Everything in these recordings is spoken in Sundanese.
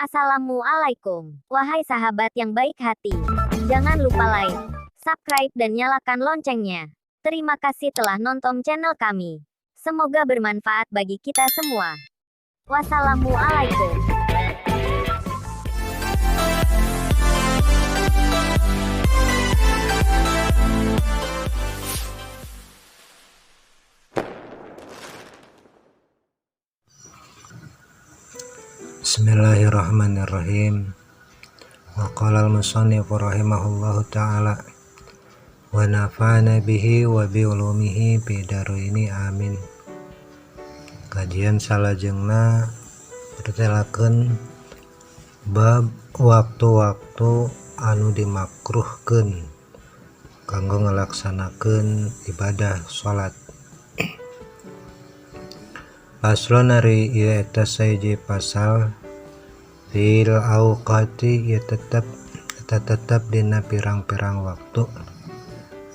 Assalamualaikum. Wahai sahabat yang baik hati. Jangan lupa like, subscribe dan nyalakan loncengnya. Terima kasih telah nonton channel kami. Semoga bermanfaat bagi kita semua. Wassalamualaikum. Bismillahirrahmanirrahim. Wa qala al-musannif rahimahullahu ta'ala wa nafa'ana bihi wa bi ulumihi fi daruini amin. Kajian salajengna pertelakeun bab waktu-waktu anu dimakruhkeun kanggo ngalaksanakeun ibadah salat. Paslon ari ieu eta sahiji pasal fil auqati ieu tetep eta tetep dina pirang-pirang waktu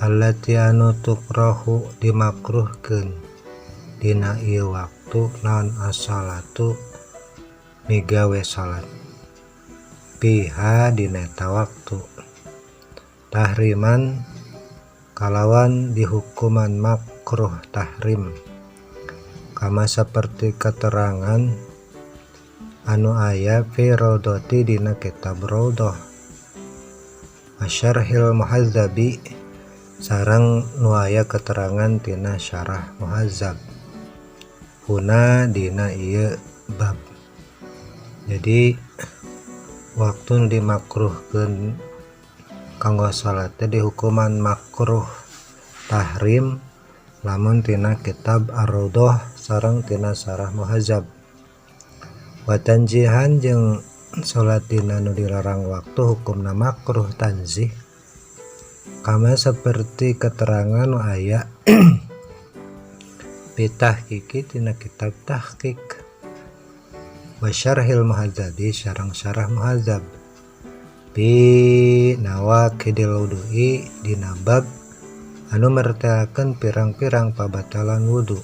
allati anu tukrahu dimakruhkeun dina ieu waktu naon as-salatu migawe salat piha dina eta waktu tahriman kalawan dihukuman makruh tahrim kama seperti keterangan anu aya fi raudhati dina kitab Raudhah Asyarhil Muhadzabi sareng nu aya keterangan tina syarah Muhadzab huna dina ieu bab. Jadi waktu nu dimakruhkeun kanggo salat teh dihukuman makruh tahrim lamun tina kitab Ar-Raudhah sareng tina syarah Muhadzab. Wa tanzihan jeung salat dina nu dilarang waktu hukumna makruh tanzih kama seperti keterangan nu aya fi tahqiqi tina kitab tahqiq wa syarhil muhadzabi sareng syarah muhadzab bi nawaqidil wudu'i dina bab anu mertelakeun pirang-pirang pabatalan wudu.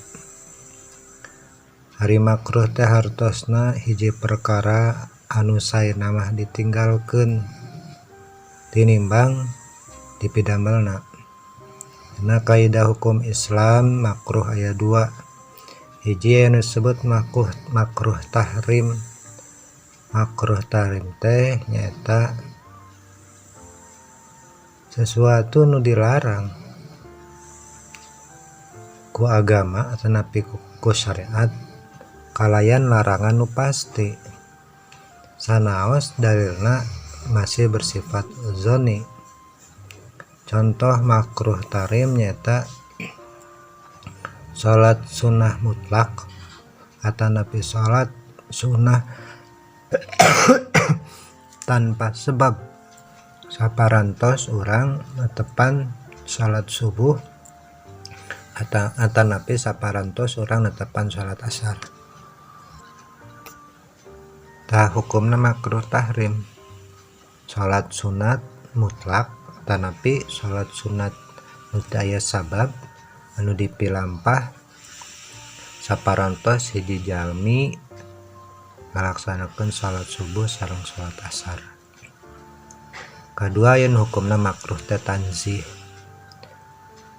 Ari makruh teh hartosna hiji perkara anu saena mah ditinggalkeun tinimbang dipidamelna. Dina kaidah hukum Islam makruh aya dua. Hiji anu disebut makruh tahrim. Makruh tahrim teh nyaeta sesuatu nu dilarang ku agama atanapi ku syariat kalayan larangan nu pasti sanaos dalilna masih bersifat zoni. Contoh makruh tahrim nyaeta salat sunnah mutlak atanapi salat sunnah tanpa sebab. Saparantos urang netepan salat subuh atanapi saparantos urang netepan salat asar. Tah hukumna makruh tahrim salat sunat mutlak atanapi salat sunat nu teu aya sabab anu dipilampah saparantos hiji jalmi ngalaksanakeun salat subuh sareng salat asar. Kadua yen hukumna makruh teh tanzih.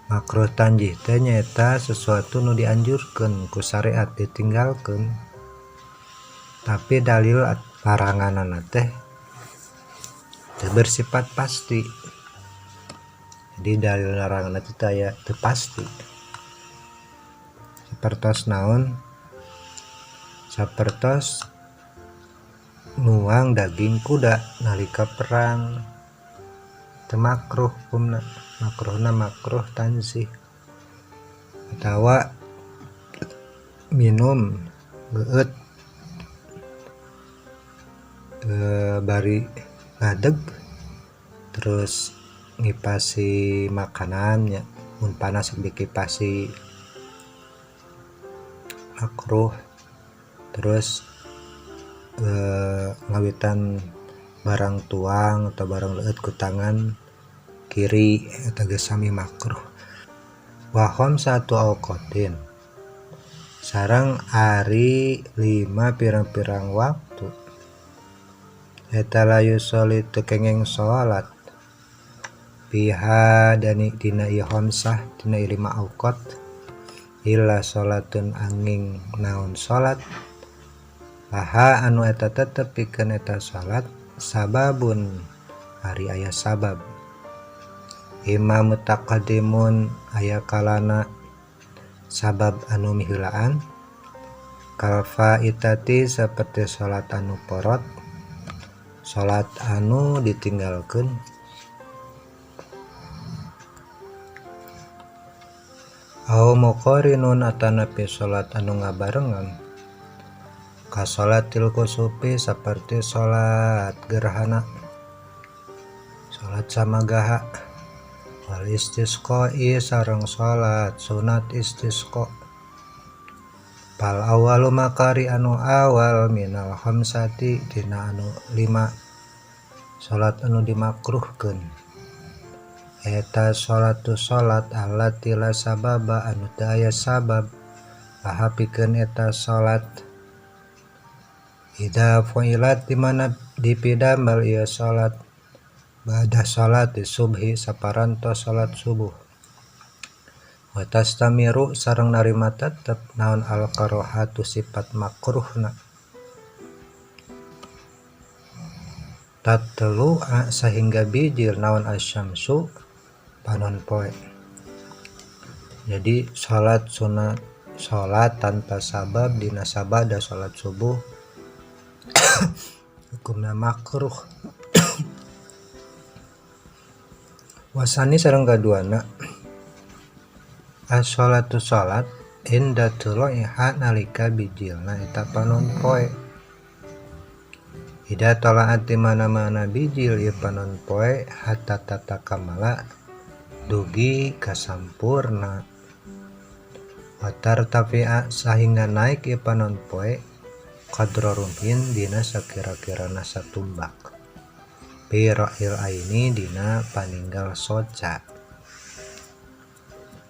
Makruh tanzih teh nyaeta sesuatu nu dianjurkeun ku syariat ditinggalkeun tapi dalil laranganana teh teu bersifat pasti. Jadi dalil laranganna teh aya teu pasti. Sapertos naon? Sapertos nuang daging kuda nalika perang teu makruh hukumna, makruhna makruh tanzih. Atawa minum geueut bari ngadeg terus ngipasi makanannya mun panas dikipasi makruh. Terus ngawitan barang tuang atau barang leueut ku tangan kiri eta geus sami makruh. Wa khamsatu awqatin sareng ari 5 pirang-pirang waktu. Eta la yusolli teu kengeng salat biha dani dina ieu khamsah dina ieu lima awqat illa salatun anging naon salat laha anu eta tetep pikeun eta salat sababun ari aya sabab imma mutaqaddimun aya kalana sabab anu miheulaan kal faitati saperti salat anu porot salat anu ditinggalkeun au muqarinun atanapi salat anu ngabarengan ka salatil kusufi saperti salat gerhana salat samagaha wal istisqa'i sareng salat sunat istisqa fal awwalu makari anu awal minal khamsati dina anu lima salat anu dimakruhkeun eta salatu salat allati la sababa anu teu aya sabab laha pikeun eta salat idza fu'ilat di mana dipidamel ieu salat ba'da salati subhi saparantos salat subuh wa tastamiru sareng narima tetep naon al karahatu sifat makruhna tatlu'a sehingga bijil naon asyamsu panon poe. Jadi salat sunat salat tanpa sabab dina sabada salat subuh hukumna makruh. Wasani sareng kaduana as-salatu salat inda tulu'iha nalika bijilna eta panon poe. Ida tola'at di mana-mana bijil ieu panon poe hatta tatakamala dugi kasampurna wa tartafi'a sahingga naik ieu panon poe qadra rumhin dina sakira-kirana satumbak bi ra'il aini dina paninggal soca.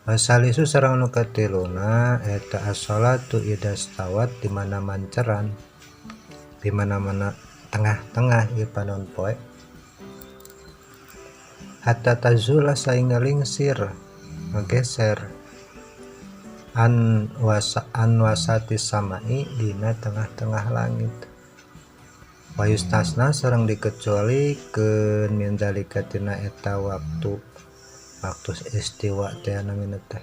Wasalisu sareng nu katiluna eta as-salatu idza stawat di mana manceran di mana-mana tengah-tengah ieu panon poe hatta tazula sahingga lingsir ngageser an wasati samai dina tengah-tengah langit wa yustasna sareng dikecualikeun min zalika tina eta waktu istiwa teh namina teh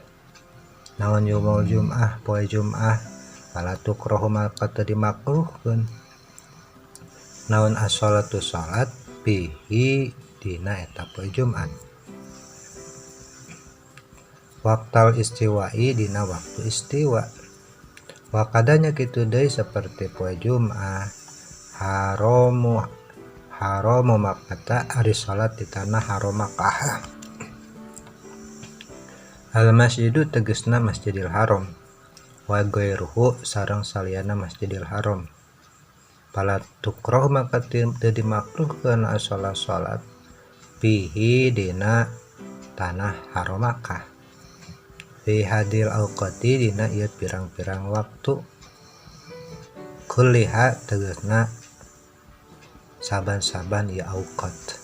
naon yaumul jum'ah poe jum'ah fala tukrahu maka teu dimakruhkeun naon as-salatu salat bihi dina eta poe Jumat waktal istiwa'i dina waktu istiwa wakadanya kitu deui saperti poe Jumat haramu Makkah ari salat di tanah haram Makkah al masjidu tegasna Masjidil Haram wa ghairuhu sareng saliyana Masjidil Haram fala tukrah maka teu dimakruhkeun as-salat salat bihi dina tanah haram Makkah fi hadil awqati dina ieu pirang-pirang waktu kulliha tegasna saban-saban ieu awqat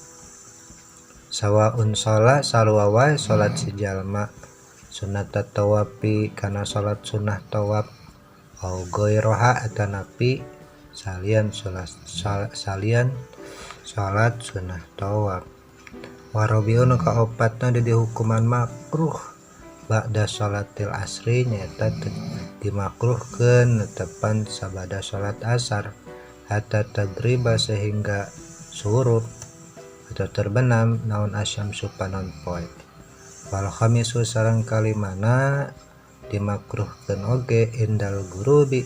sawaun sholat sarua wae salat si jalma sunat tawafi kana salat sunah tawaf au ghairaha atanapi salian salat sunah tawaf. Warabiun kaopatna di hukuman makruh ba'da salatil asri nyaeta dimakruhkeun netepan sabada salat asar hatta tagriba sehingga surup atau terbenam naon asyamsu panon poe. Wal khamisu sareng kalimana dimakruhkeun oge indal gurubi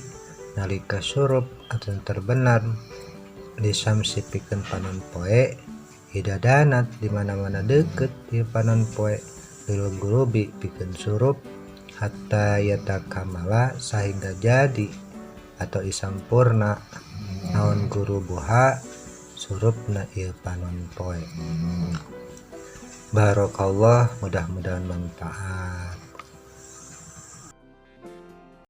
nalika surup atau terbenam lisamsi pikeun panon poe hidadanat di mana-mana deket di panon poe lil gurubi pikeun surup hatta yatakamala sehingga jadi atau isampurna naon gurubuha surupna ieu panon poe. Barakallah, mudah-mudahan manfaat.